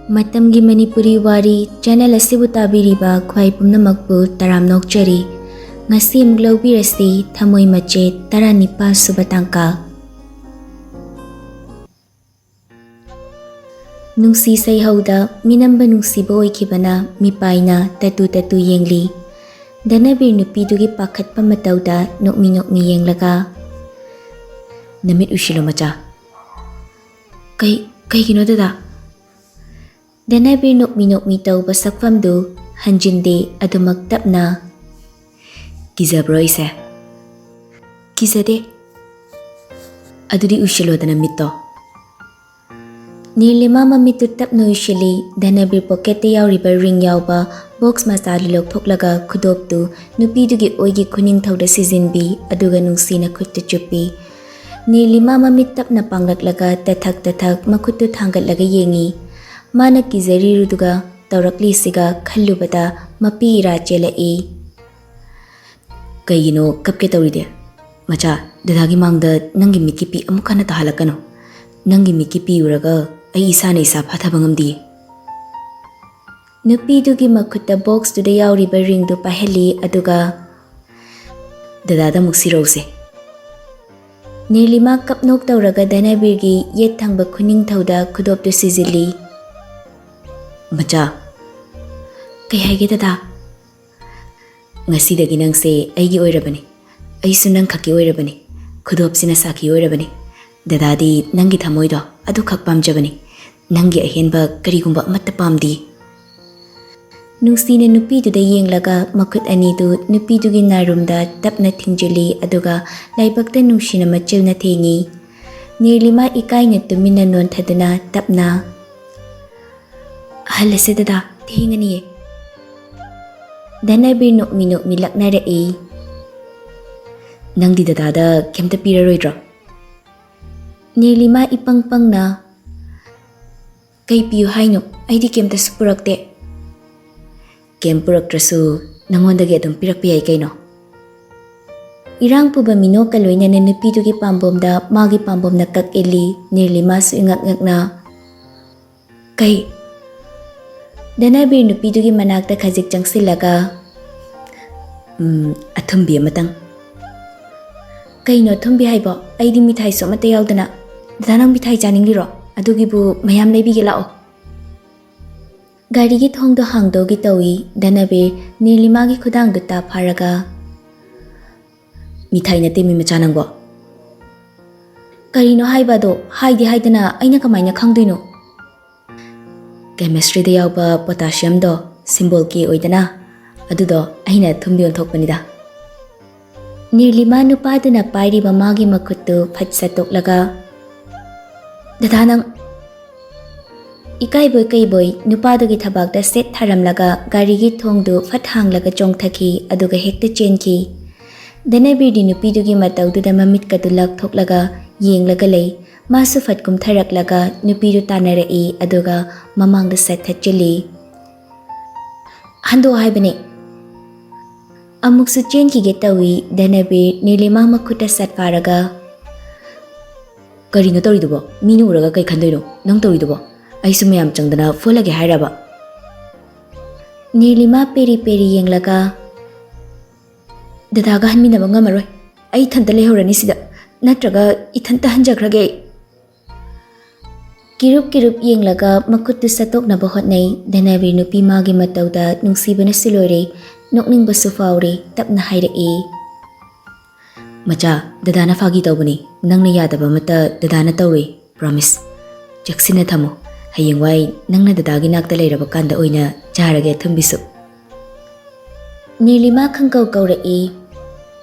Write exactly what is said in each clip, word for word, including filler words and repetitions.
ꯃꯇꯝꯒꯤ ꯃꯅꯤꯄꯨꯔꯤ ꯋꯥꯔꯤ ꯆꯦꯅꯦꯜ ꯑꯁꯤꯕꯨ ꯇꯥꯕꯤꯔꯤꯕ ꯈ꯭ꯋꯥꯏ ꯄꯨꯝꯅꯃꯛꯄꯨ ꯇꯔꯥꯝꯅ ꯑꯣꯛꯆꯔꯤ꯫ ꯉꯁꯤ ꯑꯃꯨꯛ ꯂꯧꯕꯤꯔꯁꯤ ꯊꯃꯣꯏ ꯃꯆꯦꯠ ꯇꯔꯥꯅꯤꯄꯥꯜ ꯁꯨꯕ ꯇꯥꯡꯀꯛ꯫ ꯅꯨꯡꯁꯤ ꯁꯩꯍꯧꯗ ꯃꯤꯅꯝꯕ ꯅꯨꯡꯁꯤꯕ ꯑꯣꯏꯈꯤꯕꯅ ꯃꯤꯄꯥꯏꯅ ꯇꯠꯇꯨ ꯇꯠꯇꯨ ꯌꯦꯡꯂꯤ꯫ ꯙꯅꯕꯤꯔ ꯅꯨꯄꯤꯗꯨꯒꯤ ꯄꯥꯈꯠꯄ ꯃꯇꯧꯗ ꯅꯣꯛꯃꯤ ꯅꯣꯛꯃꯤ ꯌꯦꯡꯂꯒ, "ꯅꯃꯤꯠ ꯎꯏꯁꯤꯜꯂꯣ ꯃꯆꯥ꯫ ꯀꯩ, ꯀꯩꯒꯤꯅꯣ ꯗꯗꯥ?" ꯙꯅꯕꯤꯔ ꯅꯣꯛꯃꯤ ꯅꯣꯛꯃꯤ ꯇꯧꯕ ꯁꯛꯐꯝꯗꯨ ꯍꯟꯖꯤꯟꯗꯦ, ꯑꯗꯨꯃꯛ ꯇꯞꯅ, "ꯀꯤꯖꯕ꯭ꯔꯣ ꯑꯩꯁꯦ?" "ꯀꯤꯖꯗꯦ꯫" "ꯑꯗꯨꯗꯤ ꯎꯏꯁꯤꯜꯂꯣꯗꯅ ꯃꯤꯠꯇꯣ꯫" ꯅꯤꯔꯂꯤꯃꯥ ꯃꯃꯤꯠꯇꯨ ꯇꯞꯅ ꯎꯏꯁꯤꯜꯂꯤ꯫ ꯙꯅꯕꯤꯔ ꯄꯣꯀꯦꯠꯇ ꯌꯥꯎꯔꯤꯕ ꯔꯤꯡ ꯌꯥꯎꯕ ꯕꯣꯛꯁ ꯃꯆꯥꯗꯨ ꯂꯧꯊꯣꯛꯂꯒ ꯈꯨꯗꯣꯞꯇꯨ ꯅꯨꯄꯤꯗꯨꯒꯤ ꯑꯣꯏꯒꯤ ꯈꯨꯅꯤꯡꯊꯧꯗ ꯁꯤꯖꯤꯟꯕꯤ, ꯑꯗꯨꯒ ꯅꯨꯡꯁꯤꯅ ꯈꯨꯠꯇꯨ ꯆꯨꯞꯄꯤ꯫ ꯅꯤꯔꯂꯤꯃꯥ ꯃꯃꯤꯠ ꯇꯞꯅ ꯄꯥꯡꯂꯛꯂꯒ ꯇꯊꯛ ꯇꯊꯛ ꯃꯈꯨꯠꯇꯨ ꯊꯥꯡꯒꯠꯂꯒ ꯌꯦꯡꯉꯤ꯫ ꯃꯥꯅ ꯀꯤꯖꯔꯤꯗꯨꯒ ꯇꯧꯔꯛꯂꯤꯁꯤꯒ ꯈꯜꯂꯨꯕꯗ ꯃꯄꯤ ꯏꯔꯥ ꯆꯦꯜꯂꯛꯏ꯫ "ꯀꯩꯒꯤꯅꯣ ꯀꯞꯀꯦ ꯇꯧꯔꯤꯗꯤ? ꯃꯆꯥ, ꯗꯗꯥꯒꯤ ꯃꯥꯡꯗ ꯅꯪꯒꯤ ꯃꯤꯠꯀꯤ ꯄꯤ ꯑꯃꯨꯛ ꯍꯟꯅ ꯇꯥꯍꯜꯂꯛꯀꯅꯨ꯫ ꯅꯪꯒꯤ ꯃꯤꯠꯀꯤ ꯄꯤ ꯎꯔꯒ ꯑꯩ ꯏꯁꯥꯅ ꯏꯁꯥ ꯐꯥꯊꯕ ꯉꯝꯗꯤꯌꯦ꯫" ꯅꯨꯄꯤꯗꯨꯒꯤ ꯃꯈꯨꯠꯇ ꯕꯣꯛꯁꯇꯨꯗ ꯌꯥꯎꯔꯤꯕ ꯔꯤꯡꯗꯨ ꯄꯥꯏꯍꯜꯂꯤ, ꯑꯗꯨꯒ, "ꯗꯗꯥꯗ ꯑꯃꯨꯛ ꯁꯤꯔꯧꯁꯦ꯫" ꯅꯤꯔꯂꯤꯃꯥ ꯀꯞꯅꯣꯛ ꯇꯧꯔꯒ ꯙꯅꯕꯤꯔꯒꯤ ꯌꯦꯠ ꯊꯪꯕ ꯈꯨꯅꯤꯡꯊꯧꯗ ꯈꯨꯗꯣꯞꯇꯨ ꯁꯤꯖꯤꯜꯂꯤ꯫ "ꯃꯆꯥ꯫" "ꯀꯩ ꯍꯥꯏꯒꯦ ꯗꯗꯥ?" "ꯉꯁꯤꯗꯒꯤ ꯅꯪꯁꯦ ꯑꯩꯒꯤ ꯑꯣꯏꯔꯕꯅꯤ, ꯑꯩꯁꯨ ꯅꯪ ꯈꯛꯀꯤ ꯑꯣꯏꯔꯕꯅꯤ꯫ ꯈꯨꯗꯣꯞꯁꯤꯅ ꯁꯥꯈꯤ ꯑꯣꯏꯔꯕꯅꯤ꯫ ꯗꯗꯥꯗꯤ ꯅꯪꯒꯤ ꯊꯃꯣꯏꯗꯣ ꯑꯗꯨꯈꯛ ꯄꯥꯝꯖꯕꯅꯤ꯫ ꯅꯪꯒꯤ ꯑꯍꯦꯟꯕ ꯀꯔꯤꯒꯨꯝꯕ ꯑꯃꯠꯇ ꯄꯥꯝꯗꯦ꯫" ꯅꯨꯡꯁꯤꯅ ꯅꯨꯄꯤꯗꯨꯗ ꯌꯦꯡꯂꯒ ꯃꯈꯨꯠ ꯑꯅꯤꯗꯨ ꯅꯨꯄꯤꯗꯨꯒꯤ ꯅꯥꯔꯨꯝꯗ ꯇꯞꯅ ꯊꯤꯡꯖꯤꯜꯂꯤ, ꯑꯗꯨꯒ ꯂꯥꯏꯕꯛꯇ ꯅꯨꯡꯁꯤꯅ ꯃꯆꯤꯜꯅ ꯊꯦꯡꯉꯤ꯫ ꯅꯤꯔꯂꯤꯃꯥ ꯏꯀꯥꯏꯅ ꯇꯨꯃꯤꯟꯅ ꯅꯣꯟꯊꯗꯨꯅ ꯇꯞꯅ, "ꯍꯜꯂꯁꯦ ꯗꯗꯥ, ꯊꯦꯡꯉꯅꯤꯌꯦ꯫" ꯙꯅꯕꯤꯔ ꯅꯣꯛꯃꯤ ꯅꯣꯛꯃꯤ ꯂꯛꯅꯔꯛꯏ꯫ "ꯅꯪꯗꯤ ꯗꯗꯥꯗ ꯀꯩꯝꯇ ꯄꯤꯔꯔꯣꯏꯗ꯭ꯔꯣ?" ꯅꯤꯔꯂꯤꯃꯥ ꯏꯄꯪ ꯄꯪꯅ, "ꯀꯩ ꯄꯤꯌꯨ ꯍꯥꯏꯅꯣ? ꯑꯩꯗꯤ ꯀꯩꯝꯇꯁꯨ ꯄꯨꯔꯛꯇꯦ꯫" "ꯀꯩꯝ ꯄꯨꯔꯛꯇ꯭ꯔꯁꯨ ꯅꯪꯉꯣꯟꯗꯒꯤ ꯑꯗꯨꯝ ꯄꯤꯔꯛꯄ ꯌꯥꯏ ꯀꯩꯅꯣ꯫" ꯏꯔꯥꯡ ꯄꯨꯕ ꯃꯤꯅꯣꯛꯀ ꯂꯣꯏꯅꯅ ꯅꯨꯄꯤꯗꯨꯒꯤ ꯄꯥꯝꯕꯣꯝꯗ ꯃꯥꯒꯤ ꯄꯥꯝꯕꯣꯝꯅ ꯀꯛ ꯏꯜꯂꯤ꯫ ꯅꯤꯔꯂꯤꯃꯥꯁꯨ ꯏꯉꯛ ꯉꯛꯅ, "ꯀꯩ, ꯙꯅꯕꯤꯔ ꯅꯨꯄꯤꯗꯨꯒꯤ ꯃꯅꯥꯛꯇ ꯈꯖꯤꯛ ꯆꯪꯁꯤꯜꯂꯒ, "ꯎꯝ, ꯑꯊꯨꯝꯕꯤ ꯑꯃꯇꯪ꯫" "ꯀꯩꯅꯣ ꯑꯊꯨꯝꯕꯤ ꯍꯥꯏꯕꯣ? ꯑꯩꯗꯤ ꯃꯤꯊꯥꯏꯁꯨ ꯑꯃꯠꯇ ꯌꯥꯎꯗꯅ꯫ ꯗꯗꯥ, ꯅꯪ ꯃꯤꯊꯥꯏ ꯆꯥꯅꯤꯡꯂꯤꯔꯣ? ꯑꯗꯨꯒꯤꯕꯨ ꯃꯌꯥꯝ ꯂꯩꯕꯤꯒꯦ, ꯂꯥꯛꯑꯣ꯫" ꯒꯥꯔꯤꯒꯤ ꯊꯣꯡꯗꯣ ꯍꯥꯡꯗꯣꯛꯒꯦ ꯇꯧꯏ꯫ ꯙꯅꯕꯤꯔ ꯅꯤꯔꯂꯤꯃꯥꯒꯤ ꯈꯨꯗꯥꯡꯗꯨ ꯇꯥ ꯐꯥꯔꯒ, "ꯃꯤꯊꯥꯏ ꯅꯠꯇꯦ, ꯃꯤ ꯃꯆꯥ ꯅꯪꯕꯣ꯫" "ꯀꯔꯤꯅꯣ ꯍꯥꯏꯕ ꯑꯗꯣ? ꯍꯥꯏꯗꯤ ꯍꯥꯏꯗꯅ ꯑꯩꯅ ꯀꯃꯥꯏꯅ ꯈꯪꯗꯣꯏꯅꯣ?" "ꯀꯦꯃꯤꯁꯇ꯭ꯔꯤꯗ ꯌꯥꯎꯕ ꯄꯣꯇꯥꯁꯤꯌꯝꯗꯣ, ꯁꯤꯝꯕꯣꯜ ꯀꯦ ꯑꯣꯏꯗꯅ, ꯑꯗꯨꯗꯣ ꯑꯩꯅ ꯑꯊꯨꯝꯕꯤ ꯑꯣꯟꯊꯣꯛꯄꯅꯤꯗ꯫" ꯅꯤꯔꯂꯤꯃꯥ ꯅꯨꯄꯥꯗꯨꯅ ꯄꯥꯏꯔꯤꯕ ꯃꯥꯒꯤ ꯃꯈꯨꯠꯇꯨ ꯐꯠ ꯁꯠꯇꯣꯛꯂꯒ, "ꯗꯗꯥ, ꯅꯪ!" ꯏꯀꯥꯏꯕꯣꯏ ꯀꯩꯕꯣꯏ ꯅꯨꯄꯥꯗꯨꯒꯤ ꯊꯕꯥꯛꯇ ꯁꯦꯠ ꯊꯥꯔꯝꯂꯒ ꯒꯥꯔꯤꯒꯤ ꯊꯣꯡꯗꯨ ꯐꯠ ꯍꯥꯡꯂꯒ ꯆꯣꯡꯊꯈꯤ, ꯑꯗꯨꯒ ꯍꯦꯛꯇ ꯆꯦꯟꯈꯤ꯫ ꯙꯅꯕꯤꯔꯗꯤ ꯅꯨꯄꯤꯗꯨꯒꯤ ꯃꯇꯧꯗꯨꯗ ꯃꯃꯤꯠꯀꯗꯨ ꯂꯥꯛꯊꯣꯛꯂꯒ ꯌꯦꯡꯂꯒ ꯂꯩ꯫ ꯃꯥꯁꯨ ꯐꯠ ꯀꯨꯝꯊꯔꯛꯂꯒ ꯅꯨꯄꯤꯗꯨ ꯇꯥꯟꯅꯔꯛꯏ, ꯑꯗꯨꯒ ꯃꯃꯥꯡꯗ ꯁꯠ ꯊꯠꯆꯤꯜꯂꯤ꯫ "ꯍꯟꯗꯣꯛ ꯍꯥꯏꯕꯅꯦ!" ꯑꯃꯨꯛꯁꯨ ꯆꯦꯟꯈꯤꯒꯦ ꯇꯧꯏ꯫ ꯙꯅꯕꯤꯔ ꯅꯤꯔꯂꯤꯃꯥ ꯃꯈꯨꯠꯇ ꯁꯠ ꯐꯥꯔꯒ, "ꯀꯔꯤꯅꯣ ꯇꯧꯔꯤꯗꯨꯕꯣ? ꯃꯤꯅ ꯎꯔꯒ ꯀꯩ ꯈꯟꯗꯣꯏꯅꯣ? ꯅꯪ ꯇꯧꯔꯤꯗꯨꯕꯣ? ꯑꯩꯁꯨ ꯃꯌꯥꯝ ꯆꯪꯗꯅ ꯐꯨꯍꯜꯂꯒꯦ ꯍꯥꯏꯔꯕ?" ꯅꯤꯔꯂꯤꯃꯥ ꯄꯦꯔꯤ ꯄꯦꯔꯤ ꯌꯦꯡꯂꯒ, "ꯗꯗꯥꯒ ꯍꯟꯃꯤꯟꯅꯕ ꯉꯝꯃꯔꯣꯏ꯫ ꯑꯩ ꯏꯊꯟꯇ ꯂꯩꯍꯧꯔꯅꯤ ꯁꯤꯗ꯫ ꯅꯠꯇ꯭ꯔꯒ ꯏꯊꯟꯇ ꯍꯟꯖꯈ꯭ꯔꯒꯦ ꯑꯩ꯫" ꯀꯤꯔꯨꯞ ꯀꯤꯔꯨꯞ ꯌꯦꯡꯂꯒ ꯃꯈꯨꯠꯇꯨ ꯁꯠꯇꯣꯛꯅꯕ ꯍꯣꯠꯅꯩ꯫ ꯙꯅꯕꯤꯔ ꯅꯨꯄꯤ ꯃꯥꯒꯤ ꯃꯇꯧꯗ ꯅꯨꯡꯁꯤꯕꯅꯁꯨ ꯂꯣꯏꯔꯦ, ꯅꯣꯛꯅꯤꯡꯕꯁꯨ ꯐꯥꯎꯔꯦ꯫ ꯇꯞꯅ ꯍꯥꯏꯔꯛꯏ, "ꯃꯆꯥ, ꯗꯗꯥꯅ ꯐꯥꯒꯤ ꯇꯧꯕꯅꯤ꯫ ꯅꯪꯅ ꯌꯥꯗꯕ ꯑꯃꯠꯇ ꯗꯗꯥꯅ ꯇꯧꯔꯣꯏ, ꯄ꯭ꯔꯣꯃꯤꯁ꯫ ꯆꯦꯛꯁꯤꯟꯅ ꯊꯝꯃꯨ꯫ ꯍꯌꯦꯡꯋꯥꯏ ꯅꯪꯅ ꯗꯗꯥꯒꯤ ꯅꯥꯛꯇ ꯂꯩꯔꯕ ꯀꯥꯟꯗ ꯑꯣꯏꯅ ꯆꯥꯔꯒꯦ ꯑꯊꯨꯝꯕꯤꯁꯨ꯫" ꯅꯤꯔꯂꯤꯃꯥ ꯈꯪꯀꯧ ꯀꯧꯔꯛꯏ,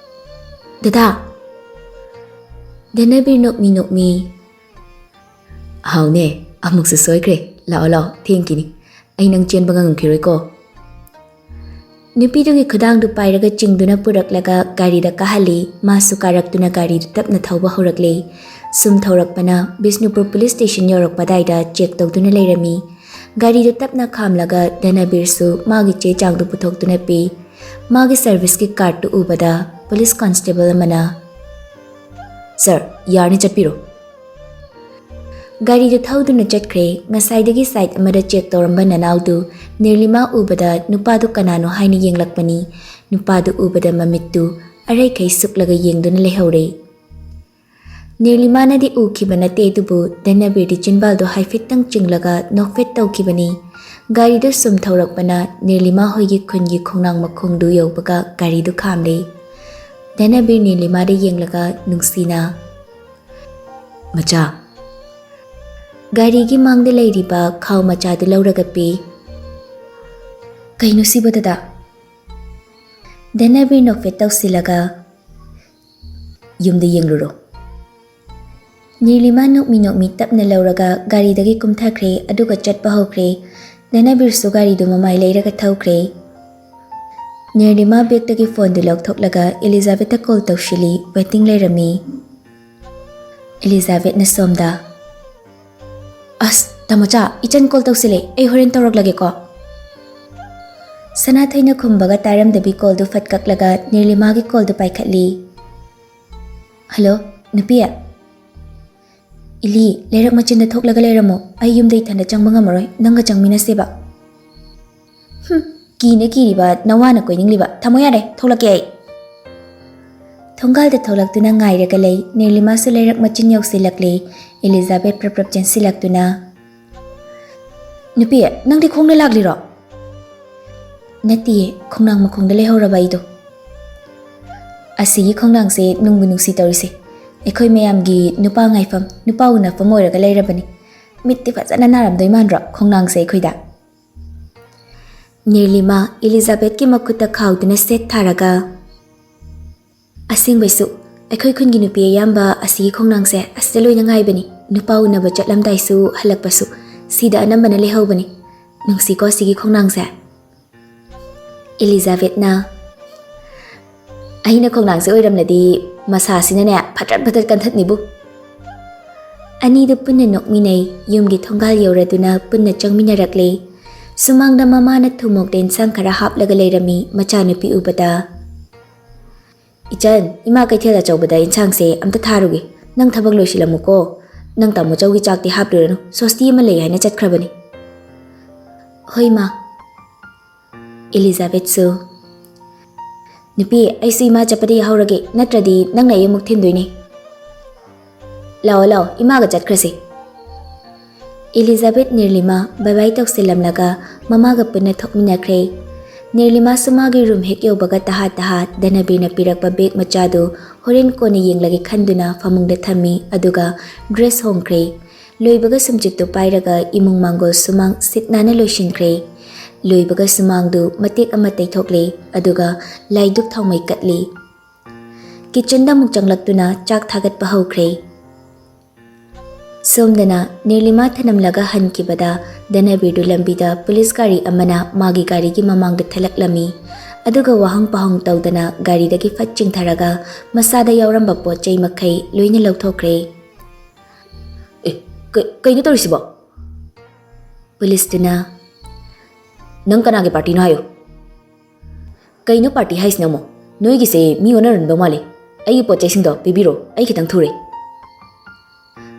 "ꯗꯗꯥ!" ꯙꯅꯕꯤꯔ ꯅꯣꯛꯃꯤ ꯅꯣꯛꯃꯤ, "ꯍꯥꯎꯅꯦ, ꯑꯃꯨꯛꯁꯨ ꯁꯣꯏꯈ꯭ꯔꯦ꯫ ꯂꯥꯛꯑꯣ, ꯂꯥꯛꯑꯣ, ꯊꯦꯡꯈꯤꯅꯤ꯫ ꯑꯩ ꯅꯪ ꯆꯦꯟꯕ ꯉꯝꯈꯤꯔꯣꯏꯀꯣ꯫" ꯅꯨꯄꯤꯗꯨꯒꯤ ꯈꯨꯗꯥꯡꯗꯨ ꯄꯥꯏꯔꯒ ꯆꯤꯡꯗꯨꯅ ꯄꯨꯔꯛꯂꯒ ꯒꯥꯔꯤꯗ ꯀꯥꯍꯜꯂꯤ꯫ ꯃꯥꯁꯨ ꯀꯥꯔꯛꯇꯨꯅ ꯒꯥꯔꯤꯗꯨ ꯇꯞꯅ ꯊꯧꯕ ꯍꯧꯔꯛꯂꯦ꯫ ꯁꯨꯝ ꯊꯧꯔꯛꯄꯅ ꯕꯤꯁꯅꯨꯄꯨꯔ ꯄꯨꯂꯤꯁ ꯁ꯭ꯇꯦꯁꯟ ꯌꯧꯔꯛꯄꯗꯥꯏꯗ ꯆꯦꯛ ꯇꯧꯗꯨꯅ ꯂꯩꯔꯝꯃꯤ꯫ ꯒꯥꯔꯤꯗꯨ ꯇꯞꯅ ꯈꯥꯝꯂꯒ ꯙꯅꯕꯤꯔꯁꯨ ꯃꯥꯒꯤ ꯆꯦ ꯆꯥꯡꯗꯨ ꯄꯨꯊꯣꯛꯇꯨꯅ ꯄꯤ꯫ ꯃꯥꯒꯤ ꯁꯔꯚꯤꯁꯀꯤ ꯀꯥꯔꯠꯇꯨ ꯎꯕꯗ ꯄꯨꯂꯤꯁ ꯀꯣꯟꯁꯇꯦꯕꯜ ꯑꯃꯅ, "ꯁꯥꯔ, ꯌꯥꯔꯅꯤ, ꯆꯠꯄꯤꯔꯣ꯫" ꯒꯥꯔꯤꯗꯨ ꯊꯧꯗꯨꯅ ꯆꯠꯈ꯭ꯔꯦ꯫ ꯉꯁꯥꯏꯗꯒꯤ ꯁꯥꯏꯠ ꯑꯃꯗ ꯆꯦꯛ ꯇꯧꯔꯝꯕ ꯅꯅꯥꯎꯗꯨ ꯅꯤꯔꯂꯤꯃꯥ ꯎꯕꯗ ꯅꯨꯄꯥꯗꯨ ꯀꯅꯥꯅꯣ ꯍꯥꯏꯅ ꯌꯦꯡꯂꯛꯄꯅꯤ꯫ ꯅꯨꯄꯥꯗꯨ ꯎꯕꯗ ꯃꯃꯤꯠꯇꯨ ꯑꯔꯩꯈꯩ ꯁꯨꯛꯂꯒ ꯌꯦꯡꯗꯨꯅ ꯂꯩꯍꯧꯔꯦ꯫ ꯅꯤꯔꯂꯤꯃꯥꯅꯗꯤ ꯎꯈꯤꯕ ꯅꯠꯇꯦ, ꯑꯗꯨꯕꯨ ꯙꯅꯕꯤꯔꯗꯤ ꯆꯤꯟꯕꯥꯜꯗꯨ ꯍꯥꯏꯐꯦꯠꯇꯪ ꯆꯤꯡꯂꯒ ꯅꯣꯛꯐꯦꯠ ꯇꯧꯈꯤꯕꯅꯤ꯫ ꯒꯥꯔꯤꯗꯨ ꯁꯨꯝ ꯊꯧꯔꯛꯄꯅ ꯅꯤꯔꯂꯤꯃꯥ ꯍꯣꯏꯒꯤ ꯈꯨꯟꯒꯤ ꯈꯣꯡꯅꯥꯡ ꯃꯈꯣꯡꯗꯨ ꯌꯧꯕꯒ ꯒꯥꯔꯤꯗꯨ ꯈꯥꯝꯂꯦ꯫ ꯙꯅꯕꯤꯔ ꯅꯤꯔꯂꯤꯃꯥꯗ ꯌꯦꯡꯂꯒ ꯅꯨꯡꯁꯤꯅ, "ꯃꯆꯥ, ꯒꯥꯔꯤꯒꯤ ꯃꯥꯡꯗ ꯂꯩꯔꯤꯕ ꯈꯥꯎ ꯃꯆꯥꯗꯨ ꯂꯧꯔꯒ ꯄꯤ꯫" "ꯀꯩꯅꯣ ꯁꯤꯕꯣ ꯗꯗꯥ?" ꯙꯅꯕꯤꯔ ꯅꯣꯛꯐꯦꯠ ꯇꯧꯁꯤꯜꯂꯒ, "ꯌꯨꯝꯗ ꯌꯦꯡꯂꯨꯔꯣ꯫" ꯅꯤꯔꯂꯤꯃꯥ ꯅꯣꯛꯃꯤ ꯅꯣꯛꯃꯤ ꯇꯞꯅ ꯂꯧꯔꯒ ꯒꯥꯔꯤꯗꯒꯤ ꯀꯨꯝꯊꯈ꯭ꯔꯦ, ꯑꯗꯨꯒ ꯆꯠꯄ ꯍꯧꯈ꯭ꯔꯦ꯫ ꯙꯅꯕꯤꯔꯁꯨ ꯒꯥꯔꯤꯗꯨ ꯃꯃꯥꯏ ꯂꯩꯔꯒ ꯊꯧꯈ꯭ꯔꯦ꯫ ꯅꯤꯔꯂꯤꯃꯥ ꯕꯦꯛꯇꯒꯤ ꯐꯣꯟꯗꯨ ꯂꯧꯊꯣꯛꯂꯒ ꯑꯦꯂꯤꯖꯥꯕꯦꯠꯇ ꯀꯣꯜ ꯇꯧꯁꯤꯜꯂꯤ꯫ ꯋꯦꯇꯤꯡ ꯂꯩꯔꯝꯃꯤ꯫ ꯑꯦꯂꯤꯖꯥꯕꯦꯠꯅ ꯁꯣꯝꯗ, "ꯑꯁ, ꯇꯥꯃꯣꯆꯥ, ꯏꯆꯟ ꯀꯣꯜ ꯇꯧꯁꯤꯜꯂꯦ, ꯑꯩ ꯍꯣꯔꯦꯟ ꯇꯧꯔꯛꯂꯒꯦꯀꯣ꯫" ꯁꯅꯥꯊꯣꯏꯅ ꯈꯨꯝꯕꯒ ꯇꯥꯔꯝꯗꯕꯤ ꯀꯣꯜꯗꯨ ꯐꯠ ꯀꯛꯂꯒ ꯅꯤꯔꯂꯤꯃꯥꯒꯤ ꯀꯣꯜꯗꯨ ꯄꯥꯏꯈꯠꯂꯤ꯫ "ꯍꯜꯂꯣ, ꯅꯨꯄꯤ?" "ꯏꯂꯤ, ꯂꯩꯔꯛ ꯃꯆꯤꯟꯗ ꯊꯣꯛꯂꯒ ꯂꯩꯔꯝꯃꯣ, ꯑꯩ ꯌꯨꯝꯗ ꯏꯊꯟꯗ ꯆꯪꯕ ꯉꯝꯃꯔꯣꯏ, ꯅꯪꯒ ꯆꯪꯃꯤꯟꯅꯁꯦꯕ꯫" "ꯍꯨꯝ, ꯀꯤꯅ ꯀꯤꯔꯤꯕ ꯅꯋꯥꯅ ꯀꯣꯏꯅꯤꯡꯂꯤꯕ, ꯊꯝꯃꯣ ꯌꯥꯔꯦ, ꯊꯣꯛꯂꯛꯀꯦ ꯑꯩ꯫" ꯊꯣꯡꯒꯥꯜꯗ ꯊꯣꯛꯂꯛꯇꯨꯅ ꯉꯥꯏꯔꯒ ꯂꯩ꯫ ꯅꯤꯔꯂꯤꯃꯥꯁꯨ ꯂꯩꯔꯛ ꯃꯆꯤꯟ ꯌꯧꯁꯤꯜꯂꯛꯂꯦ꯫ ꯑꯦꯂꯤꯖꯥꯕꯦꯠ ꯄ꯭ꯔꯞ ꯄ꯭ꯔꯞ ꯆꯦꯟꯁꯤꯜꯂꯛꯇꯨꯅ, "ꯅꯨꯄꯤ, ꯅꯪꯗꯤ ꯈꯣꯡꯅ ꯂꯥꯛꯂꯤꯔꯣ?" "ꯅꯠꯇꯤꯌꯦ, ꯈꯣꯡꯅꯥꯡ ꯃꯈꯣꯡꯗ ꯂꯩꯍꯧꯔꯕ ꯑꯩꯗꯣ꯫" "ꯑꯁꯤꯒꯤ ꯈꯣꯡꯅꯥꯡꯁꯦ ꯅꯨꯡꯕꯨ ꯅꯨꯡꯁꯤ ꯇꯧꯔꯤꯁꯦ꯫ ꯑꯩꯈꯣꯏ ꯃꯌꯥꯝꯒꯤ ꯅꯨꯄꯥ ꯉꯥꯏꯐꯝ, ꯅꯨꯄꯥ ꯎꯅꯐꯝ ꯑꯣꯏꯔꯒ ꯂꯩꯔꯕꯅꯤ꯫ ꯃꯤꯠꯇꯤ ꯐꯖꯅ ꯅꯥꯔꯝꯗꯣꯏ ꯃꯥꯟꯗ꯭ꯔꯣ ꯈꯣꯡꯅꯥꯡꯁꯦ ꯑꯩꯈꯣꯏꯗ?" ꯅꯤꯔꯂꯤꯃꯥ ꯑꯦꯂꯤꯖꯥꯕꯦꯠꯀꯤ ꯃꯈꯨꯠꯇ ꯈꯥꯎꯗꯨꯅ ꯁꯦꯠ ꯊꯥꯔꯒ, "ꯑꯁꯦꯡꯕꯩꯁꯨ, ꯑꯩꯈꯣꯏ ꯈꯨꯟꯒꯤ ꯅꯨꯄꯤ ꯑꯌꯥꯝꯕ ꯑꯁꯤꯒꯤ ꯈꯣꯡꯅꯥꯡꯁꯦ ꯑꯁꯤꯗ ꯂꯣꯏꯅ ꯉꯥꯏꯕꯅꯤ꯫ ꯅꯨꯄꯥ ꯎꯅꯕ ꯆꯠꯂꯝꯗꯥꯏꯁꯨ, ꯍꯜꯂꯛꯄꯁꯨ ꯁꯤꯗ ꯑꯅꯝꯕꯅ ꯂꯩꯍꯧꯕꯅꯤ꯫ ꯅꯨꯡꯁꯤꯀꯣ ꯑꯁꯤꯒꯤ ꯈꯣꯡꯅꯥꯡꯁꯦ?" ꯑꯦꯂꯤꯖꯥꯕꯦꯠꯅ, "ꯑꯩꯅ ꯈꯣꯡꯅꯥꯡꯁꯦ ꯑꯣꯏꯔꯝꯂꯗꯤ ꯃꯁꯥꯁꯤꯅꯅꯦ ꯐꯠꯇ꯭ꯔꯠ ꯐꯠꯇ꯭ꯔꯠ ꯀꯟꯊꯠꯅꯤꯕꯨ꯫" ꯑꯅꯤꯗꯨ ꯄꯨꯟꯅ ꯅꯣꯛꯃꯤꯟꯅꯩ꯫ ꯌꯨꯝꯒꯤ ꯊꯣꯡꯒꯥꯜ ꯌꯧꯔꯗꯨꯅ ꯄꯨꯟꯅ ꯆꯪꯃꯤꯟꯅꯔꯛꯂꯦ꯫ ꯁꯨꯃꯥꯡꯗ ꯃꯃꯥꯅ ꯊꯨꯝꯃꯣꯛꯇ ꯏꯟꯁꯥꯡ ꯈꯔ ꯍꯥꯞꯂꯒ ꯂꯩꯔꯝꯃꯤ꯫ ꯃꯆꯥꯅꯨꯄꯤ ꯎꯕꯗ, "ꯏꯆꯟ, ꯏꯃꯥ ꯀꯩꯊꯦꯜ ꯑꯆꯧꯕꯗ ꯏꯟꯁꯥꯡꯁꯦ ꯑꯝꯇ ꯊꯥꯔꯨꯒꯦ꯫ ꯅꯪ ꯊꯕꯛ ꯂꯣꯏꯁꯤꯜꯂꯝꯃꯨꯀꯣ꯫ "ꯅꯪ ꯇꯥꯃꯣ ꯆꯧꯒꯤ ꯆꯥꯛꯇꯤ ꯍꯥꯞꯂꯨꯔꯅꯨ, ꯁꯣꯁꯇꯤ ꯑꯃ ꯂꯩ ꯍꯥꯏꯅ ꯆꯠꯈ꯭ꯔꯕꯅꯤ"꯫ "ꯍꯣꯏ ꯃꯥ"꯫ ꯑꯦꯂꯤꯖꯥꯕꯦꯠꯁꯨ, "ꯅꯨꯄꯤ, ꯑꯩꯁꯨ ꯏꯃꯥ ꯆꯠꯄꯗ ꯌꯥꯍꯧꯔꯒꯦ, ꯅꯠꯇ꯭ꯔꯗꯤ ꯅꯪꯅ ꯑꯩ ꯑꯃꯨꯛ ꯊꯤꯟꯗꯣꯏꯅꯦ"꯫ "ꯂꯥꯛꯑꯣ ꯂꯥꯛꯑꯣ, ꯏꯃꯥꯒ ꯆꯠꯈ꯭ꯔꯁꯤ"꯫ ꯑꯦꯂꯤꯖꯥꯕꯦꯠ ꯅꯤꯔꯂꯤꯃꯥ ꯕꯥꯏ ꯕꯥꯏ ꯇꯧꯁꯤꯜꯂꯝꯂꯒ ꯃꯃꯥꯒ ꯄꯨꯟꯅ ꯊꯣꯛꯃꯤꯟꯅꯈ꯭ꯔꯦ꯫ ꯅꯤꯔꯂꯤꯃꯥꯁꯨ ꯃꯥꯒꯤ ꯔꯨꯝ ꯍꯦꯛ ꯌꯧꯕꯒ ꯇꯍꯥ ꯇꯍꯥ ꯙꯅꯕꯤꯔꯅ ꯄꯤꯔꯛꯄ ꯕꯦꯒ ꯃꯆꯥꯗꯨ ꯍꯣꯔꯦꯟ ꯀꯣꯟꯅ ꯌꯦꯡꯂꯒꯦ ꯈꯟꯗꯨꯅ ꯐꯃꯨꯡꯗ ꯊꯝꯃꯤ, ꯑꯗꯨꯒ ꯗ꯭ꯔꯦꯁ ꯍꯣꯡꯈ꯭ꯔꯦ꯫ ꯂꯣꯏꯕꯒ ꯁꯨꯝꯆꯤꯠꯇꯨ ꯄꯥꯏꯔꯒ ꯏꯃꯨꯡ ꯃꯥꯡꯒꯣꯜ ꯁꯨꯃꯥꯡ ꯁꯤꯠ ꯅꯥꯟꯅ ꯂꯣꯏꯁꯤꯟꯈ꯭ꯔꯦ꯫ ꯂꯣꯏꯕꯒ ꯁꯨꯃꯥꯡꯗꯨ ꯃꯇꯦꯛ ꯑꯃ ꯇꯩꯊꯣꯛꯂꯦ, ꯑꯗꯨꯒ ꯂꯥꯏꯗꯨꯛ ꯊꯥꯎꯃꯩ ꯀꯠꯂꯤ꯫ ꯀꯤꯆꯟꯗ ꯑꯃꯨꯛ ꯆꯪꯂꯛꯇꯨꯅ ꯆꯥꯛ ꯊꯥꯒꯠꯄ ꯍꯧꯈ꯭ꯔꯦ꯫ ꯁꯣꯝꯗꯅ ꯅꯤꯔꯂꯤꯃꯥ ꯊꯅꯝꯂꯒ ꯍꯟꯈꯤꯕꯗ ꯙꯅꯕꯤꯔꯗꯨ ꯂꯝꯕꯤꯗ ꯄꯨꯂꯤꯁ ꯒꯥꯔꯤ ꯑꯃꯅ ꯃꯥꯒꯤ ꯒꯥꯔꯤꯒꯤ ꯃꯃꯥꯡꯗ ꯊꯠꯂꯛꯂꯝꯃꯤ꯫ ꯑꯗꯨꯒ ꯋꯥꯍꯪ ꯄꯥꯍꯪ ꯇꯧꯗꯅ ꯒꯥꯔꯤꯗꯒꯤ ꯐꯠ ꯆꯤꯡꯊꯔꯒ ꯃꯁꯥꯗ ꯌꯥꯎꯔꯝꯕ ꯄꯣꯠ ꯆꯩ ꯃꯈꯩ ꯂꯣꯏꯅ ꯂꯧꯊꯣꯛꯈ꯭ꯔꯦ꯫ "ꯑꯦ, ꯀ-, ꯀꯩꯅꯣ ꯇꯧꯔꯤꯁꯤꯕꯣ?" ꯄꯨꯂꯤꯁꯇꯨꯅ, "ꯅꯪ ꯀꯅꯥꯒꯤ ꯄꯥꯔꯇꯤꯅꯣ ꯍꯥꯏꯌꯨ"꯫ "ꯀꯩꯅꯣ ꯄꯥꯔꯇꯤ ꯍꯥꯏꯁꯤꯅ ꯑꯃꯨꯛ? ꯅꯣꯏꯒꯤꯁꯦ ꯃꯤ ꯑꯣꯟꯅꯔꯝꯗꯧ ꯃꯥꯜꯂꯦ꯫ ꯑꯩꯒꯤ ꯄꯣꯠ ꯆꯩꯁꯤꯡꯗꯣ ꯄꯤꯕꯤꯔꯣ, ꯑꯩ ꯈꯤꯇꯪ ꯊꯨꯔꯦ"꯫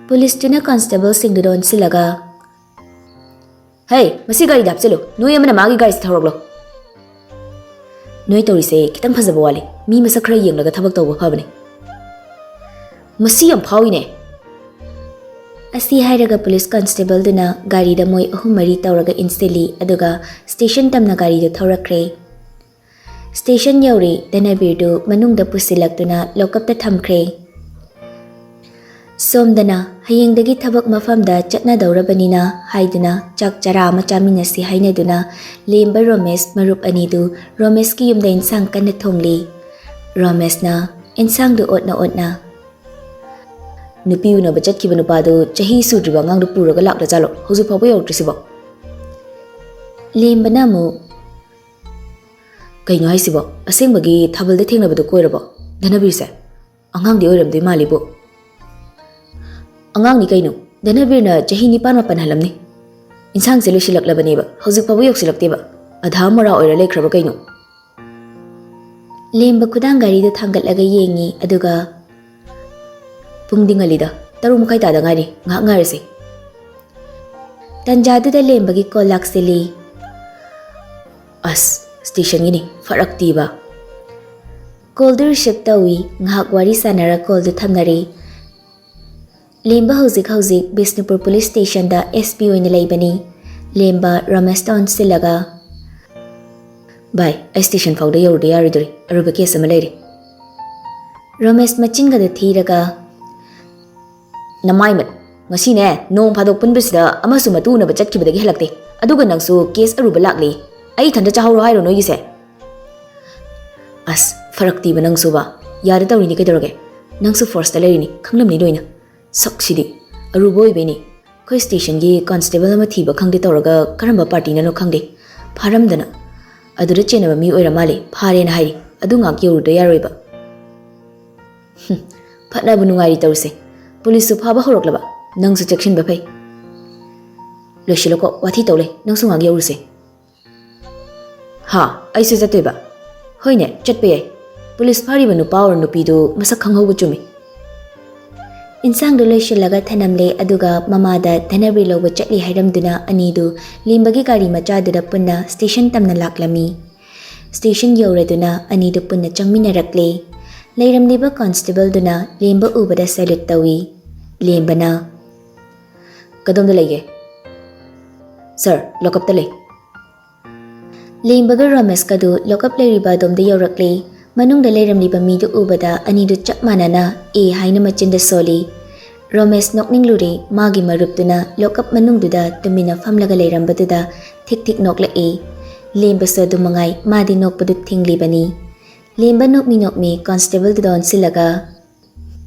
ꯄꯨꯂꯤꯁꯇꯨꯅ ꯀꯟꯁꯇꯦꯕꯜꯁꯤꯡꯗꯨꯗ ꯑꯣꯟꯁꯤꯜꯂꯒ, "ꯍꯩ, ꯃꯁꯤ ꯒꯥꯔꯤꯗ ꯍꯥꯞꯆꯤꯜꯂꯨ, ꯅꯣꯏ ꯑꯃꯅ ꯃꯥꯒꯤ ꯒꯥꯔꯤꯁꯤ ꯊꯧꯔꯛꯂꯣ"꯫ "ꯅꯣꯏ ꯇꯧꯔꯤꯁꯦ ꯈꯤꯇꯪ ꯐꯖꯕ ꯋꯥꯠꯂꯤ, ꯃꯤ ꯃꯁꯛ ꯈꯔ ꯌꯦꯡꯂꯒ ꯊꯕꯛ ꯇꯧꯕ ꯐꯕꯅꯦ"꯫ "ꯃꯁꯤ ꯌꯥꯝ ꯐꯥꯎꯏꯅꯦ"꯫ ꯑꯁꯤ ꯍꯥꯏꯔꯒ ꯄꯨꯂꯤꯁ ꯀꯟꯁꯇꯦꯕꯜꯗꯨꯅ ꯒꯥꯔꯤꯗ ꯃꯣꯏ ꯑꯍꯨꯝ ꯃꯔꯤ ꯇꯧꯔꯒ ꯏꯟꯁꯤꯜꯂꯤ, ꯑꯗꯨꯒ ꯁ꯭ꯇꯦꯁꯟ ꯇꯝꯅ ꯒꯥꯔꯤꯗꯨ ꯊꯧꯔꯛꯈ꯭ꯔꯦ꯫ ꯁ꯭ꯇꯦꯁꯟ ꯌꯧꯔꯦ, ꯙꯅꯕꯤꯔꯗꯨ ꯃꯅꯨꯡꯗ ꯄꯨꯁꯤꯜꯂꯛꯇꯨꯅ ꯂꯣꯀꯞꯇ ꯊꯝꯈ꯭ꯔꯦ꯫ ꯁꯣꯝꯗꯅ ꯍꯌꯦꯡꯗꯒꯤ ꯊꯕꯛ ꯃꯐꯝꯗ ꯆꯠꯅꯗꯧꯔꯕꯅꯤꯅ ꯍꯥꯏꯗꯨꯅ ꯆꯥꯛ ꯆꯔꯥ ꯑꯃ ꯆꯥꯃꯤꯟꯅꯁꯤ ꯍꯥꯏꯅꯗꯨꯅ ꯂꯦꯝꯕ ꯔꯣꯃꯦꯁ ꯃꯔꯨꯞ ꯑꯅꯤꯗꯨ ꯔꯣꯃꯦꯁꯀꯤ ꯌꯨꯝꯗ ꯏꯟꯁꯥꯡ ꯀꯟꯅ ꯊꯣꯡꯂꯤ꯫ ꯔꯣꯃꯦꯁꯅ ꯏꯟꯁꯥꯡꯗꯨ ꯑꯣꯠꯅ ꯑꯣꯠꯅ, "ꯅꯨꯄꯤ ꯎꯅꯕ ꯆꯠꯈꯤꯕ ꯅꯨꯄꯥꯗꯨ ꯆꯍꯤ ꯁꯨꯗ꯭ꯔꯤꯕ ꯑꯉꯥꯡꯗꯨ ꯄꯨꯔꯒ ꯂꯥꯛꯂꯖꯥꯠꯂꯣ? ꯍꯧꯖꯤꯛ ꯐꯥꯎꯕ ꯌꯧꯔꯛꯇ꯭ꯔꯤꯁꯤꯕꯣ?" ꯂꯦꯝꯕꯅ ꯑꯃꯨꯛ, "ꯀꯩꯅꯣ ꯍꯥꯏꯁꯤꯕꯣ? ꯑꯁꯦꯡꯕꯒꯤ ꯊꯥꯕꯜꯗ ꯊꯦꯡꯅꯕꯗꯣ ꯀꯣꯏꯔꯕꯣ? ꯙꯅꯕꯤꯔꯁꯦ ꯑꯉꯥꯡꯗꯤ ꯑꯣꯏꯔꯝꯗꯣꯏ ꯃꯥꯜꯂꯤꯕꯣ"꯫ "ꯑꯉꯥꯡꯅꯤ ꯀꯩꯅꯣ, ꯙꯅꯕꯤꯔꯅ ꯆꯍꯤ ꯅꯤꯄꯥꯟ ꯃꯥꯄꯟ ꯍꯜꯂꯝꯅꯤ꯫ ꯏꯟꯁꯥꯡꯁꯦ ꯂꯣꯏꯁꯤꯜꯂꯛꯂꯕꯅꯦꯕ, ꯍꯧꯖꯤꯛ ꯐꯥꯎꯕ ꯌꯧꯁꯤꯜꯂꯛꯇꯦꯕ꯫ ꯑꯙꯥ ꯃꯣꯔꯥ ꯑꯣꯏꯔ ꯂꯩꯈ꯭ꯔꯕ ꯀꯩꯅꯣ?" ꯂꯦꯝꯕ ꯈꯨꯗꯥꯡ ꯒꯥꯔꯤꯗꯨ ꯊꯥꯡꯒꯠꯂꯒ ꯌꯦꯡꯉꯤ, ꯑꯗꯨꯒ, "ꯄꯨꯡꯗꯤ ꯉꯜꯂꯤꯗ, ꯇꯔꯨꯛ ꯃꯈꯥꯏ ꯇꯥꯗ ꯉꯥꯏꯔꯤ, ꯉꯥꯏꯍꯥꯛ ꯉꯥꯏꯔꯁꯤ꯫ ꯇꯟꯖꯥꯗꯨꯗ ꯂꯦꯝꯕꯒꯤ ꯀꯣꯜ ꯂꯥꯛꯁꯤꯜꯂꯤ꯫ ꯑꯁ, ꯁ꯭ꯇꯦꯁꯟꯒꯤꯅꯤ, ꯐꯔꯛꯇꯤꯕ꯫ ꯀꯣꯜꯗꯨ ꯔꯤꯁꯤꯞ ꯇꯧꯏ꯫ ꯉꯥꯏꯍꯥꯛ ꯋꯥꯔꯤ ꯁꯥꯟꯅꯔ ꯀꯣꯜꯗꯨ ꯊꯝꯅꯔꯦ꯫ ꯂꯦꯝꯕ ꯍꯧꯖꯤꯛ ꯍꯧꯖꯤꯛ ꯕꯤꯁꯅꯨꯄꯨꯔ ꯄꯨꯂꯤꯁ ꯁ꯭ꯇꯦꯁꯟꯗ ꯑꯦꯁ ꯄꯤ ꯑꯣꯏꯅ ꯂꯩꯕꯅꯤ꯫ ꯂꯦꯝꯕ ꯔꯣꯃꯦꯁꯇ ꯑꯣꯟꯁꯤꯜꯂꯒ, "ꯚꯥꯏ, ꯑꯩ ꯁ꯭ꯇꯦꯁꯟ ꯐꯥꯎꯗ ꯌꯧꯔꯨꯗ ꯌꯥꯔꯣꯏꯗꯣꯔꯤ, ꯑꯔꯨꯕ ꯀꯦꯁ ꯑꯃ ꯂꯩꯔꯦ꯫" ꯔꯣꯃꯦꯁ ꯃꯆꯤꯟꯒꯗ ꯊꯤꯔꯒ, "ꯅꯃꯥꯏꯃꯠ, ꯉꯁꯤꯅꯦ ꯅꯣꯡ ꯐꯥꯗꯣꯛ ꯄꯨꯟꯕꯁꯤꯗ ꯑꯃꯁꯨ ꯃꯇꯨ ꯎꯅꯕ ꯆꯠꯈꯤꯕꯗꯒꯤ ꯍꯜꯂꯛꯇꯦ, ꯑꯗꯨꯒ ꯅꯪꯁꯨ ꯀꯦꯁ ꯑꯔꯨꯕ ꯂꯥꯛꯂꯦ꯫ ꯑꯩ ꯏꯊꯟꯇ ꯆꯥꯍꯧꯔꯣ ꯍꯥꯏꯔꯣ ꯅꯣꯏꯒꯤꯁꯦ?" "ꯑꯁ, ꯐꯔꯛꯇꯤꯕ ꯅꯪꯁꯨꯕ꯫ ꯌꯥꯗ ꯇꯧꯔꯤꯅꯤ ꯀꯩꯗꯧꯔꯒꯦ? ꯅꯪꯁꯨ ꯐꯣꯔꯁꯇ ꯂꯩꯔꯤꯅꯤ, ꯈꯪꯂꯝꯅꯤ ꯂꯣꯏꯅ꯫ ꯁꯛꯁꯤꯗꯤ꯫ ꯑꯔꯨꯕ ꯑꯣꯏꯕꯩꯅꯤ꯫ ꯑꯩꯈꯣꯏ ꯁ꯭ꯇꯦꯁꯟꯒꯤ ꯀꯣꯟꯁꯇꯦꯕꯜ ꯑꯃ ꯊꯤꯕ ꯈꯪꯗꯦ ꯇꯧꯔꯒ ꯀꯔꯝꯕ ꯄꯥꯔꯇꯤꯅꯅꯣ ꯈꯪꯗꯦ, ꯐꯥꯔꯝꯗꯅ꯫ ꯑꯗꯨꯗ ꯆꯦꯟꯅꯕ ꯃꯤ ꯑꯣꯏꯔ ꯃꯥꯜꯂꯦ, ꯐꯥꯔꯦꯅ ꯍꯥꯏꯔꯤ꯫ ꯑꯗꯨ ꯉꯥꯛ ꯌꯧꯔꯨꯗ ꯌꯥꯔꯣꯏꯕ꯫" "ꯍꯨꯝ, ꯐꯠꯅꯕꯨ ꯅꯨꯡꯉꯥꯏꯔꯤ ꯇꯧꯔꯤꯁꯦ꯫ ꯄꯨꯂꯤꯁꯁꯨ ꯐꯥꯕ ꯍꯧꯔꯛꯂꯕ? ꯅꯪꯁꯨ ꯆꯦꯛꯁꯤꯟꯕ ꯐꯩ꯫" "ꯂꯣꯏꯁꯤꯜꯂꯣꯀꯣ, ꯋꯥꯊꯤ ꯇꯧ ꯂꯩ꯫ ꯅꯪꯁꯨ ꯉꯥꯛ ꯌꯧꯔꯨꯁꯦ꯫" "ꯍꯥ, ꯑꯩꯁꯨ ꯆꯠꯇꯣꯏꯕ?" "ꯍꯣꯏꯅꯦ, ꯆꯠꯄ ꯌꯥꯏ꯫ ꯄꯨꯂꯤꯁ ꯐꯥꯔꯤꯕ ꯅꯨꯄꯥ ꯑꯣꯔ ꯅꯨꯄꯤꯗꯨ ꯃꯁꯛ ꯈꯪꯍꯧꯕ ꯆꯨꯝꯃꯤ꯫" ꯏꯟꯁꯥꯡꯗꯨ ꯂꯣꯏꯁꯤꯜꯂꯒ ꯊꯅꯝꯂꯦ, ꯑꯗꯨꯒ ꯃꯃꯥꯗ ꯙꯅꯕꯤꯔ ꯂꯧꯕ ꯆꯠꯂꯤ ꯍꯥꯏꯔꯝꯗꯨꯅ ꯑꯅꯤꯗꯨ ꯂꯦꯝꯕꯒꯤ ꯒꯥꯔꯤ ꯃꯆꯥꯗꯨꯗ ꯄꯨꯟꯅ ꯁ꯭ꯇꯦꯁꯟ ꯇꯝꯅ ꯂꯥꯛꯂꯝꯃꯤ꯫ ꯁ꯭ꯇꯦꯁꯟ ꯌꯧꯔꯗꯨꯅ ꯑꯅꯤꯗꯨ ꯄꯨꯟꯅ ꯆꯪꯃꯤꯟꯅꯔꯛꯂꯦ꯫ ꯂꯩꯔꯝꯂꯤꯕ ꯀꯣꯟꯁꯇꯦꯕꯜꯗꯨꯅ ꯂꯦꯝꯕ ꯎꯕꯗ ꯁꯦꯂ꯭ꯌꯨꯠ ꯇꯧꯏ꯫ ꯂꯦꯝꯕꯅ, "ꯀꯗꯣꯝꯗ ꯂꯩꯒꯦ?" "ꯁꯥꯔ, ꯂꯣꯀꯞꯇ ꯂꯩ꯫" ꯂꯦꯝꯕꯒ ꯔꯣꯃꯦꯁꯀꯗꯨ ꯂꯣꯀꯞ ꯂꯩꯔꯤꯕ ꯑꯗꯣꯝꯗ ꯌꯧꯔꯛꯂꯦ꯫ ꯃꯅꯨꯡꯗ ꯂꯩꯔꯝꯂꯤꯕ ꯃꯤꯗꯨ ꯎꯕꯗ ꯑꯅꯤꯗꯨ ꯆꯞ ꯃꯥꯟꯅꯅ "ꯑꯦ" ꯍꯥꯏꯅ ꯃꯆꯤꯟꯗ ꯁꯣꯜꯂꯤ꯫ ꯔꯣꯃꯦꯁ ꯅꯣꯛꯅꯤꯡꯂꯨꯔꯦ꯫ ꯃꯥꯒꯤ ꯃꯔꯨꯞꯇꯨꯅ ꯂꯣꯀꯞ ꯃꯅꯨꯡꯗꯨꯗ ꯇꯨꯃꯤꯟꯅ ꯐꯝꯂꯒ ꯂꯩꯔꯝꯕꯗꯨꯗ ꯊꯤꯛ ꯊꯤꯛ ꯅꯣꯛꯂꯛꯏ꯫ ꯂꯦꯝꯕꯁꯨ ꯑꯗꯨ ꯃꯉꯥꯏ, ꯃꯥꯗꯤ ꯅꯣꯛꯄꯗꯨ ꯊꯤꯡꯂꯤꯕꯅꯤ꯫ ꯂꯦꯝꯕ ꯅꯣꯛꯃꯤ ꯅꯣꯛꯃꯤ ꯀꯣꯟꯁꯇꯦꯕꯜꯗꯨꯗ ꯑꯣꯟꯁꯤꯜꯂꯒ,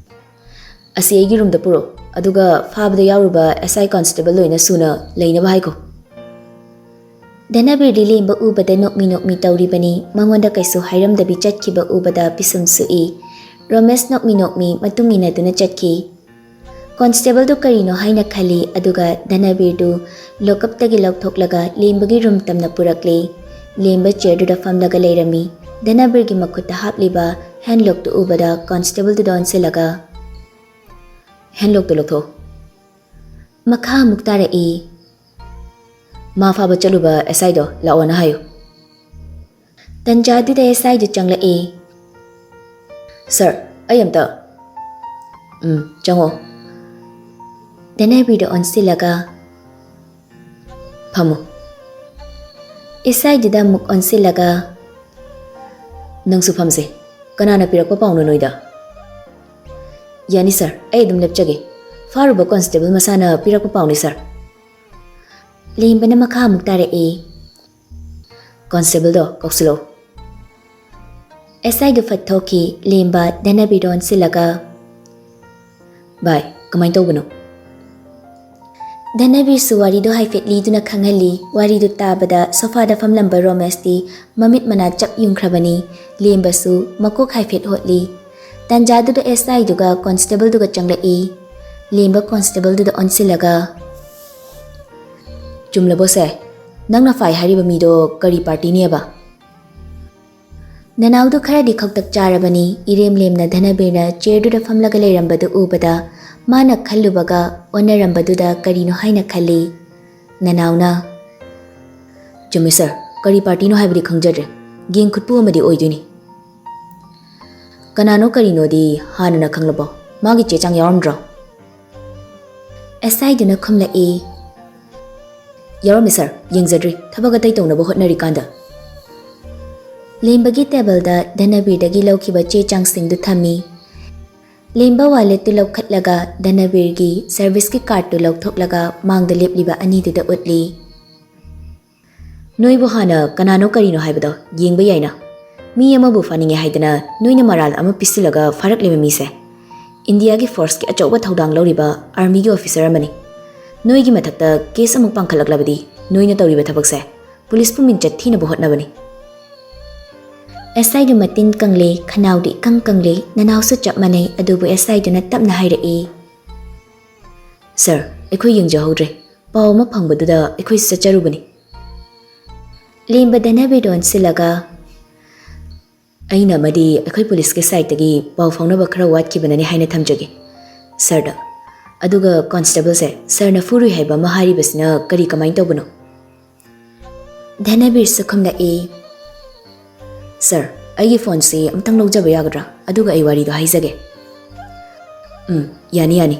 "ꯑꯁꯤ ꯑꯩꯒꯤ ꯔꯨꯝꯗ ꯄꯨꯔꯛꯑꯣ, ꯑꯗꯨꯒ ꯐꯥꯕꯗ ꯌꯥꯎꯔꯨꯕ ꯑꯦꯁ ꯑꯥꯏ ꯀꯣꯟꯁꯇꯦꯕꯜ ꯂꯣꯏꯅ ꯁꯨꯅ ꯂꯩꯅꯕ ꯍꯥꯏꯈꯣ꯫" ꯙꯅꯕꯤꯔꯗꯤ ꯂꯦꯝꯕ ꯎꯕꯗ ꯅꯣꯛꯃꯤ ꯅꯣꯛꯃꯤ ꯇꯧꯔꯤꯕꯅꯤ꯫ ꯃꯉꯣꯟꯗ ꯀꯩꯁꯨ ꯍꯥꯏꯔꯝꯗꯕꯤ ꯆꯠꯈꯤꯕ ꯎꯕꯗ ꯄꯤꯁꯨꯝ ꯁꯨꯛꯏ꯫ ꯔꯣꯃꯦꯁ ꯅꯣꯛꯃꯤ ꯅꯣꯛꯃꯤ ꯃꯇꯨꯡ ꯏꯟꯅꯗꯨꯅ ꯆꯠꯈꯤ꯫ ꯀꯣꯟꯁꯇꯦꯕꯜꯗꯨ ꯀꯔꯤꯅꯣ ꯍꯥꯏꯅ ꯈꯜꯂꯤ, ꯑꯗꯨꯒ ꯙꯅꯕꯤꯔꯗꯨ ꯂꯣꯀꯞꯇꯒꯤ ꯂꯧꯊꯣꯛꯂꯒ ꯂꯦꯝꯕꯒꯤ ꯔꯨꯝ ꯇꯝꯅ ꯄꯨꯔꯛꯂꯦ꯫ ꯂꯦꯝꯕ ꯆꯤꯌꯔꯗꯨꯗ ꯐꯝꯂꯒ ꯂꯩꯔꯝꯃꯤ꯫ ꯙꯅꯕꯤꯔꯒꯤ ꯃꯈꯨꯠꯇ ꯍꯥꯞꯂꯤꯕ ꯍꯦꯟꯂꯣꯛꯇꯨ ꯎꯕꯗ ꯀꯣꯟꯁꯇꯦꯕꯜꯗꯨꯗ ꯑꯣꯟꯁꯤꯜꯂꯒ, ꯍꯦꯟꯂꯣꯛꯇꯣ ꯂꯧꯊꯣꯛꯑꯣ꯫ ꯃꯈꯥ ꯑꯃꯨꯛ ꯇꯥꯔꯛꯏ꯫ ꯃꯥ ꯐꯥꯕ ꯆꯠꯂꯨꯕ ꯑꯦꯁ ꯑꯥꯏꯗꯣ ꯂꯥꯛꯑꯣꯅ ꯍꯥꯏꯌꯨ꯫ ꯇꯟꯖꯥꯗꯨꯗ ꯑꯦꯁ ꯑꯥꯏꯗꯨ ꯆꯪꯂꯛꯏ꯫ "ꯁꯥꯔ, ꯑꯩ ꯑꯝꯇ..." "ꯎꯝ, ꯆꯪꯉꯣ꯫" ꯙꯅꯕꯤꯔꯗ ꯑꯣꯟꯁꯤꯜꯂꯒ, "ꯐꯝꯃꯨ꯫" ꯑꯦꯁ ꯑꯥꯏꯗꯨꯗ ꯑꯃꯨꯛ ꯑꯣꯟꯁꯤꯜꯂꯒ, "ꯅꯪꯁꯨ ꯐꯝꯁꯦ꯫ ꯀꯅꯥꯅ ꯄꯤꯔꯛꯄ ꯄꯥꯎꯅꯣ ꯅꯣꯏꯗ?" "ꯌꯥꯅꯤ ꯁꯥꯔ, ꯑꯩ ꯑꯗꯨꯝ ꯂꯦꯞꯆꯒꯦ꯫ ꯐꯥꯔꯨꯕ ꯀꯣꯟꯁꯇꯦꯕꯜ ꯃꯁꯥꯅ ꯄꯤꯔꯛꯄ ꯄꯥꯎꯅꯤ ꯁꯥꯔ꯫" ꯂꯦꯝꯕꯅ ꯃꯈꯥ ꯑꯃꯨꯛ ꯇꯥꯔꯛꯏ꯫ "ꯀꯣꯟꯁꯇꯦꯕꯜꯗꯣ ꯀꯧꯁꯤꯜꯂꯛꯎ꯫" ꯑꯦꯁ ꯑꯥꯏꯗꯨ ꯐꯠ ꯊꯣꯛꯈꯤ꯫ ꯂꯦꯝꯕ ꯙꯅꯕꯤꯔꯗ ꯑꯣꯟꯁꯤꯜꯂꯒ, "ꯚꯥꯏ, ꯀꯃꯥꯏꯅ ꯇꯧꯕꯅꯣ?" ꯙꯅꯕꯤꯔꯁꯨ ꯋꯥꯔꯤꯗꯨ ꯍꯥꯏꯐꯦꯠ ꯂꯤꯗꯨꯅ ꯈꯪꯍꯜꯂꯤ꯫ ꯋꯥꯔꯤꯗꯨ ꯇꯥꯕꯗ ꯁꯣꯐꯥꯗ ꯐꯝꯂꯝꯕ ꯔꯣꯃꯦꯁꯇꯤ ꯃꯃꯤꯠ ꯃꯅꯥ ꯆꯞ ꯌꯨꯡꯈ꯭ꯔꯕꯅꯤ꯫ ꯂꯦꯝꯕꯁꯨ ꯃꯀꯣꯛ ꯍꯥꯏꯐꯦꯠ ꯍꯣꯠꯂꯤ꯫ ꯇꯥꯟꯖꯥꯗꯨꯗ ꯑꯦꯁ ꯑꯥꯏꯗꯨꯒ ꯀꯣꯟꯁꯇꯦꯕꯜꯗꯨꯒ ꯆꯪꯂꯛꯏ꯫ ꯂꯦꯝꯕ ꯀꯣꯟꯁꯇꯦꯕꯜꯗꯨꯗ ꯑꯣꯟꯁꯤꯜꯂꯒ, "ꯆꯨꯝꯂꯕꯣꯁꯦ? ꯅꯪꯅ ꯐꯥꯏ ꯍꯥꯏꯔꯤꯕ ꯃꯤꯗꯣ ꯀꯔꯤ ꯄꯥꯔꯇꯤꯅꯦꯕ?" ꯅꯅꯥꯎꯗꯨ ꯈꯔꯗꯤ ꯈꯧꯇꯛ ꯆꯥꯔꯕꯅꯤ꯫ ꯏꯔꯦꯝ ꯂꯦꯝꯅ ꯙꯅꯕꯤꯔꯅ ꯆꯤꯌꯔꯗꯨꯗ ꯐꯝꯂꯒ ꯂꯩꯔꯝꯕꯗꯨ ꯎꯕꯗ ꯃꯥꯅ ꯈꯜꯂꯨꯕꯒ ꯑꯣꯟꯅꯔꯝꯕꯗꯨꯗ ꯀꯔꯤꯅꯣ ꯍꯥꯏꯅ ꯈꯜꯂꯤ꯫ ꯅꯅꯥꯎꯅ, "ꯆꯨꯝꯃꯤ ꯁꯥꯔ, ꯀꯔꯤ ꯄꯥꯔꯇꯤꯅꯣ ꯍꯥꯏꯕꯗꯤ ꯈꯪꯖꯗ꯭ꯔꯦ꯫ ꯒꯦꯡ ꯈꯨꯠꯄꯨ ꯑꯃꯗꯤ ꯑꯣꯏꯗꯣꯏꯅꯤ꯫" "ꯀꯅꯥꯅꯣ ꯀꯔꯤꯅꯣꯗꯤ ꯍꯥꯟꯅꯅ ꯈꯪꯂꯕꯣ? ꯃꯥꯒꯤ ꯆꯦ ꯆꯥꯡ ꯌꯥꯎꯔꯝꯗ꯭ꯔꯣ?" ꯑꯦꯁ ꯑꯥꯏꯗꯨꯅ ꯈꯨꯝꯂꯛꯏ꯫ "ꯌꯥꯎꯔꯝꯃꯤ ꯁꯥꯔ, ꯌꯦꯡꯖꯗ꯭ꯔꯤ, ꯊꯕꯛ ꯑꯇꯩ ꯇꯧꯅꯕ ꯍꯣꯠꯅꯔꯤꯀꯥꯟꯗ꯫" ꯂꯦꯝꯕꯒꯤ ꯇꯦꯕꯜꯗ ꯙꯅꯕꯤꯔꯗꯒꯤ ꯂꯧꯈꯤꯕ ꯆꯦ ꯆꯥꯡꯁꯤꯡꯗꯨ ꯊꯝꯃꯤ꯫ ꯂꯦꯝꯕ ꯋꯥꯂꯦꯠꯇꯨ ꯂꯧꯈꯠꯂꯒ ꯙꯅꯕꯤꯔꯒꯤ ꯁꯔꯚꯤꯁꯀꯤ ꯀꯥꯔꯠꯇꯨ ꯂꯧꯊꯣꯛꯂꯒ ꯃꯥꯡꯗ ꯂꯦꯞꯂꯤꯕ ꯑꯅꯤꯗꯨꯗ ꯎꯠꯂꯤ꯫ "ꯅꯣꯏꯕꯨ ꯍꯥꯟꯅ ꯀꯅꯥꯅꯣ ꯀꯔꯤꯅꯣ ꯍꯥꯏꯕꯗꯣ ꯌꯦꯡꯕ ꯌꯥꯏꯅ꯫ ꯃꯤ ꯑꯃꯕꯨ ꯐꯥꯅꯤꯡꯉꯦ ꯍꯥꯏꯗꯅ ꯅꯣꯏꯅ ꯃꯔꯥꯜ ꯑꯃ ꯄꯤꯁꯤꯜꯂꯒ ꯐꯥꯔꯛꯂꯤꯕ ꯃꯤꯁꯦ ꯏꯟꯗꯤꯌꯥꯒꯤ ꯐꯣꯔꯁꯀꯤ ꯑꯆꯧꯕ ꯊꯧꯗꯥꯡ ꯂꯧꯔꯤꯕ ꯑꯥꯔꯃꯤꯒꯤ ꯑꯣꯐꯤꯁꯔ ꯑꯃꯅꯤ꯫ ꯅꯣꯏꯒꯤ ꯃꯊꯛꯇ ꯀꯦꯁ ꯑꯃꯨꯛ ꯄꯥꯡꯈꯠꯂꯛꯂꯕꯗꯤ ꯅꯣꯏꯅ ꯇꯧꯔꯤꯕ ꯊꯕꯛꯁꯦ ꯄꯨꯂꯤꯁꯄꯨ ꯃꯤꯡꯆꯠ ꯊꯤꯅꯕ ꯍꯣꯠꯅꯕꯅꯤ꯫" ꯑꯦꯁ ꯑꯥꯏꯗꯨ ꯃꯇꯤꯟ ꯀꯪꯂꯦ, ꯈꯅꯥꯎꯗꯤ ꯏꯀꯪ ꯀꯪꯂꯦ꯫ ꯅꯅꯥꯎꯁꯨ ꯆꯞ ꯃꯥꯟꯅꯩ꯫ ꯑꯗꯨꯕꯨ ꯑꯦꯁ ꯑꯥꯏꯗꯨꯅ ꯇꯞꯅ ꯍꯥꯏꯔꯛꯏ꯫ "ꯁꯥꯔ, ꯑꯩꯈꯣꯏ ꯌꯦꯡꯖꯍꯧꯗ꯭ꯔꯦ꯫ ꯄꯥꯎ ꯑꯃ ꯐꯪꯕꯗꯨꯗ ꯑꯩꯈꯣꯏꯁꯨ ꯆꯠꯆꯔꯨꯕꯅꯤ꯫" ꯂꯦꯝꯕ ꯙꯅꯕꯤꯔꯗ ꯑꯣꯟꯁꯤꯜꯂꯒ, "ꯑꯩꯅ ꯑꯃꯗꯤ ꯑꯩꯈꯣꯏ ꯄꯨꯂꯤꯁꯀꯤ ꯁꯥꯏꯠꯇꯒꯤ ꯄꯥꯎ ꯐꯥꯎꯅꯕ ꯈꯔ ꯋꯥꯠꯈꯤꯕꯅꯅꯤ ꯍꯥꯏꯅ ꯊꯝꯖꯒꯦ꯫ ꯁꯥꯔꯗ ꯑꯗꯨꯒ ꯀꯣꯟꯁꯇꯦꯕꯜꯁꯦ, ꯁꯥꯔꯅ ꯐꯨꯔꯨꯏ ꯍꯥꯏꯕ ꯑꯃ ꯍꯥꯏꯔꯤꯕꯁꯤꯅ ꯀꯔꯤ, ꯀꯃꯥꯏꯅ ꯇꯧꯕꯅꯣ? ꯙꯅꯕꯤꯔꯁꯨ ꯈꯨꯝꯂꯛꯏ, "ꯁꯥꯔ, ꯑꯩꯒꯤ ꯐꯣꯟꯁꯤ ꯑꯝꯇꯪ ꯂꯧꯖꯕ ꯌꯥꯒꯗ꯭ꯔꯥ? ꯑꯗꯨꯒ ꯑꯩ ꯋꯥꯔꯤꯗꯣ ꯍꯥꯏꯖꯒꯦ꯫" "ꯎꯝ, ꯌꯥꯅꯤ, ꯌꯥꯅꯤ꯫"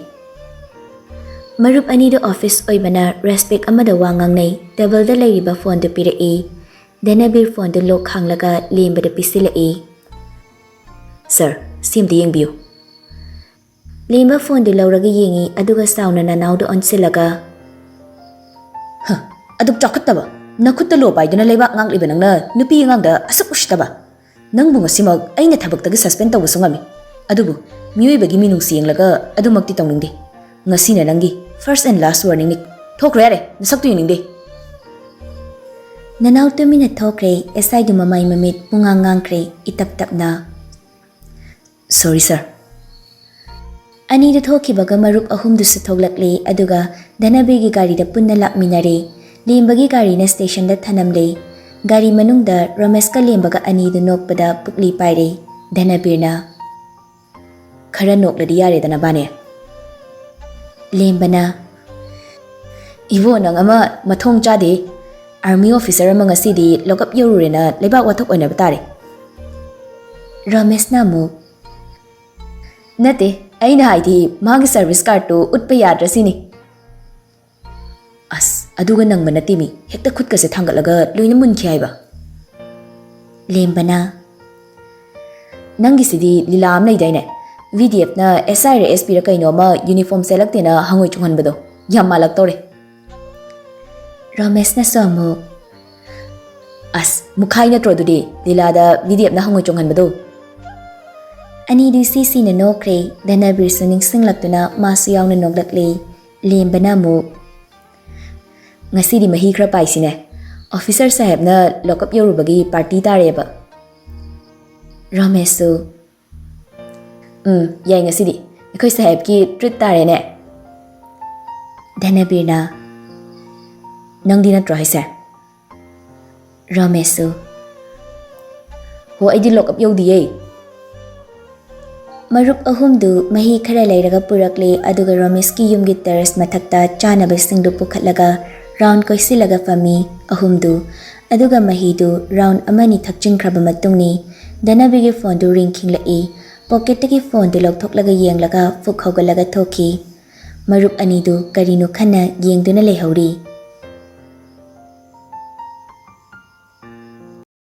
ꯃꯔꯨꯞ ꯑꯅꯤꯗꯨ ꯑꯣꯐꯤꯁ ꯑꯣꯏꯕꯅ ꯔꯦꯁꯄꯦꯛ ꯑꯃꯗ ꯋꯥ ꯉꯥꯡꯅꯩ꯫ ꯇꯦꯕꯜꯗ ꯂꯩꯔꯤꯕ ꯐꯣꯟꯗꯨ ꯄꯤꯔꯛꯏ꯫ ꯙꯅꯕꯤꯔ ꯐꯣꯟꯗꯨ ꯂꯣꯛ ꯍꯥꯡꯂꯒ ꯂꯦꯝꯕꯗ ꯄꯤꯁꯤꯜꯂꯛꯏ꯫ "ꯁꯥꯔ, ꯁꯤ ꯑꯝꯇ ꯌꯦꯡꯕꯤꯌꯨ꯫" ꯂꯦꯝꯕ ꯐꯣꯟꯗꯨ ꯂꯧꯔꯒ ꯌꯦꯡꯉꯤ, ꯑꯗꯨꯒ ꯁꯥꯎꯅ ꯅꯅꯥꯎꯗ ꯑꯣꯟꯁꯤꯜꯂꯒ, "ꯍ, ꯑꯗꯨꯛ ꯆꯥꯎꯈꯠꯇꯕ, ꯅꯈꯨꯠꯇ ꯂꯣ ꯄꯥꯏꯗꯨꯅ ꯂꯩꯕꯥꯛ ꯉꯥꯛꯂꯤꯕ ꯅꯪꯅ ꯅꯨꯄꯤ ꯑꯉꯥꯡꯗ ꯑꯁꯨꯛ ꯎꯁꯤꯠꯇꯕ? ꯅꯪꯕꯨ ꯉꯁꯤꯃꯛ ꯑꯩꯅ ꯊꯕꯛꯇꯒꯤ ꯁꯁꯄꯦꯟ ꯇꯧꯕꯁꯨ ꯉꯝꯃꯤ, ꯑꯗꯨꯕꯨ ꯃꯤꯑꯣꯏꯕꯒꯤ ꯃꯤꯅꯨꯡꯁꯤ ꯌꯦꯡꯂꯒ ꯑꯗꯨꯃꯛꯇꯤ ꯇꯧꯅꯤꯡꯗꯦ꯫ ꯉꯁꯤꯅ ꯅꯪꯒꯤ first and last warningꯅꯤ꯫ ꯊꯣꯛꯈ꯭ꯔꯣ ꯌꯥꯔꯦ, ꯅꯁꯛꯇꯨ ꯌꯦꯡꯅꯤꯡꯗꯦ꯫" ꯅꯅꯥꯎ ꯇꯨꯃꯤꯟꯅ ꯊꯣꯛꯈ꯭ꯔꯦ꯫ ꯑꯦꯁ ꯑꯥꯏꯗꯨ ꯃꯃꯥꯏ ꯃꯃꯤꯠ ꯄꯨꯡꯉꯥꯡ ꯉꯥꯡꯈ꯭ꯔꯦ, ꯏꯇꯞ ꯇꯞꯅ꯫ "ꯁꯣꯔꯤ, ꯁꯥꯔ꯫" ꯑꯅꯤꯗꯨ ꯊꯣꯛꯈꯤꯕꯒ ꯃꯔꯨꯞ ꯑꯍꯨꯝꯗꯨꯁꯨ ꯊꯣꯛꯂꯛꯂꯦ, ꯑꯗꯨꯒ ꯙꯅꯕꯤꯔꯒꯤ ꯒꯥꯔꯤꯗ ꯄꯨꯟꯅ ꯂꯥꯛꯃꯤꯟꯅꯔꯦ꯫ ꯂꯦꯝꯕꯒꯤ ꯒꯥꯔꯤꯅ ꯁ꯭ꯇꯦꯁꯟꯗ ꯊꯅꯝꯂꯦ꯫ ꯒꯥꯔꯤ ꯃꯅꯨꯡꯗ ꯔꯣꯃꯦꯁꯀ ꯂꯦꯝꯕꯒ ꯑꯅꯤꯗꯨ ꯅꯣꯛꯄꯗ ꯄꯨꯛꯂꯤ ꯄꯥꯏꯔꯦ꯫ ꯙꯅꯕꯤꯔꯅ, "ꯈꯔ ꯅꯣꯛꯂꯗꯤ ꯌꯥꯔꯦꯗ ꯅꯕꯥꯅꯤ꯫" ꯂꯦꯝꯕꯅ, "ꯏꯕꯣ, ꯅꯪ ꯑꯃ ꯃꯊꯣꯡ ꯆꯥꯗꯦ꯫ ꯑꯥꯔꯃꯤ ꯑꯣꯐꯤꯁꯔ ꯑꯃ ꯉꯁꯤꯗꯤ ꯂꯣꯀꯞ ꯌꯧꯔꯨꯔꯦꯅ ꯂꯩꯕꯥꯛ ꯋꯥꯊꯣꯛ ꯑꯣꯏꯅꯕ ꯇꯥꯔꯦ꯫" ꯔꯣꯃꯦꯁꯅ ꯑꯃꯨꯛ, "ꯅꯠꯇꯦ, ꯑꯩꯅ ꯍꯥꯏꯗꯤ ꯃꯥꯒꯤ ꯁꯔꯚꯤꯁ ꯀꯥꯔꯠꯇꯨ ꯎꯠꯄ ꯌꯥꯗ꯭ꯔꯥ ꯁꯤꯅꯤ꯫" "ꯑꯁ, ꯑꯗꯨꯒ ꯅꯪꯕ ꯅꯠꯇꯦ ꯃꯤ, ꯍꯦꯛꯇ ꯈꯨꯠꯀꯁꯦ ꯊꯥꯡꯒꯠꯂꯒ ꯂꯣꯏꯅ ꯃꯨꯟꯈꯤ ꯍꯥꯏꯕ꯫" ꯂꯦꯝꯕꯅ, "ꯅꯪꯒꯤꯁꯤꯗꯤ ꯂꯤꯂꯥ ꯑꯃ ꯂꯩꯗꯥꯏꯅꯦ? ꯚꯤ ꯗꯤ ꯑꯦꯐꯅ ꯑꯦꯁ ꯑꯥꯏꯔ ꯑꯦꯁ ꯄꯤꯔ ꯀꯩꯅꯣ ꯑꯃ ꯌꯨꯅꯤꯐꯣꯔꯝ ꯁꯦꯠꯂꯛꯇꯦꯅ ꯍꯪꯉꯣꯏ ꯆꯣꯡꯍꯟꯕꯗꯣ ꯌꯥꯝ ꯃꯥꯜꯂꯛꯇꯧꯔꯦ꯫" ꯔꯣꯃꯦꯁꯅꯁꯨ ꯑꯃꯨꯛ, "ꯑꯁ, ꯃꯨꯈꯥꯏ ꯅꯠꯇ꯭ꯔꯣ ꯑꯗꯨꯗꯤ, ꯂꯤꯂꯥꯗ ꯚꯤ ꯗꯤ ꯑꯦꯐꯅ ꯍꯪꯉꯣꯏ ꯆꯣꯡꯍꯟꯕꯗꯣ?" ꯑꯅꯤꯗꯨ ꯁꯤ ꯁꯤꯅ ꯅꯣꯛꯈ꯭ꯔꯦ꯫ ꯙꯅꯕꯤꯔꯁꯨ ꯅꯤꯡꯁꯤꯡꯂꯛꯇꯨꯅ ꯃꯥꯁꯨ ꯌꯥꯎꯅ ꯅꯣꯛꯂꯛꯂꯦ꯫ ꯂꯦꯝꯕꯅ ꯑꯃꯨꯛ, "ꯉꯁꯤꯗꯤ ꯃꯍꯤ ꯈꯔ ꯄꯥꯏꯁꯤꯅꯦ꯫ ꯑꯣꯐꯤꯁꯔ ꯁꯥꯍꯦꯕꯅ ꯂꯣꯀꯞ ꯌꯧꯔꯨꯕꯒꯤ ꯄꯥꯔꯇꯤ ꯇꯥꯔꯦꯕ꯫" ꯔꯣꯃꯦꯁꯁꯨ, "ꯎꯝ, ꯌꯥꯏ, ꯉꯁꯤꯗꯤ ꯑꯩꯈꯣꯏ ꯁꯥꯍꯦꯕꯀꯤ ꯇ꯭ꯔꯤꯠ ꯇꯥꯔꯦꯅꯦ꯫" ꯙꯅꯕꯤꯔꯅ, "ꯅꯪꯗꯤ ꯅꯠꯇ꯭ꯔꯣ ꯍꯥꯏꯁꯦ?" ꯔꯣꯃꯦꯁꯁꯨ, "ꯍꯣ, ꯑꯩꯗꯤ ꯂꯣꯀꯞ ꯌꯧꯗꯤꯌꯦ꯫" ꯃꯔꯨꯞ ꯑꯍꯨꯝꯗꯨ ꯃꯍꯤ ꯈꯔ ꯂꯩꯔꯒ ꯄꯨꯔꯛꯂꯦ, ꯑꯗꯨꯒ ꯔꯣꯃꯦꯁꯀꯤ ꯌꯨꯝꯒꯤ terrace ꯃꯊꯛꯇ ꯆꯥꯅꯕꯁꯤꯡꯗꯨ ꯄꯨꯈꯠꯂꯒ round ꯀꯣꯏꯁꯤꯜꯂꯒ ꯐꯝꯃꯤ ꯑꯍꯨꯝꯗꯨ꯫ ꯑꯗꯨꯒ ꯃꯍꯤꯗꯨ round ꯑꯃꯅꯤ ꯊꯛꯆꯤꯟꯈ꯭ꯔꯕ ꯃꯇꯨꯡꯅꯤ ꯙꯅꯕꯤꯒꯤ phoneꯗꯨ ring ꯈꯤꯡꯂꯛꯏ꯫ Pocketꯇꯒꯤ phoneꯗꯨ ꯂꯧꯊꯣꯛꯂꯒ ꯌꯦꯡꯂꯒ ꯐꯨꯛ ꯍꯧꯒꯠꯂꯒ ꯊꯣꯛꯈꯤ꯫ ꯃꯔꯨꯞ ꯑꯅꯤꯗꯨ ꯀꯔꯤꯅꯣ ꯈꯟꯅ ꯌꯦꯡꯗꯨꯅ ꯂꯩꯍꯧꯔꯤ꯫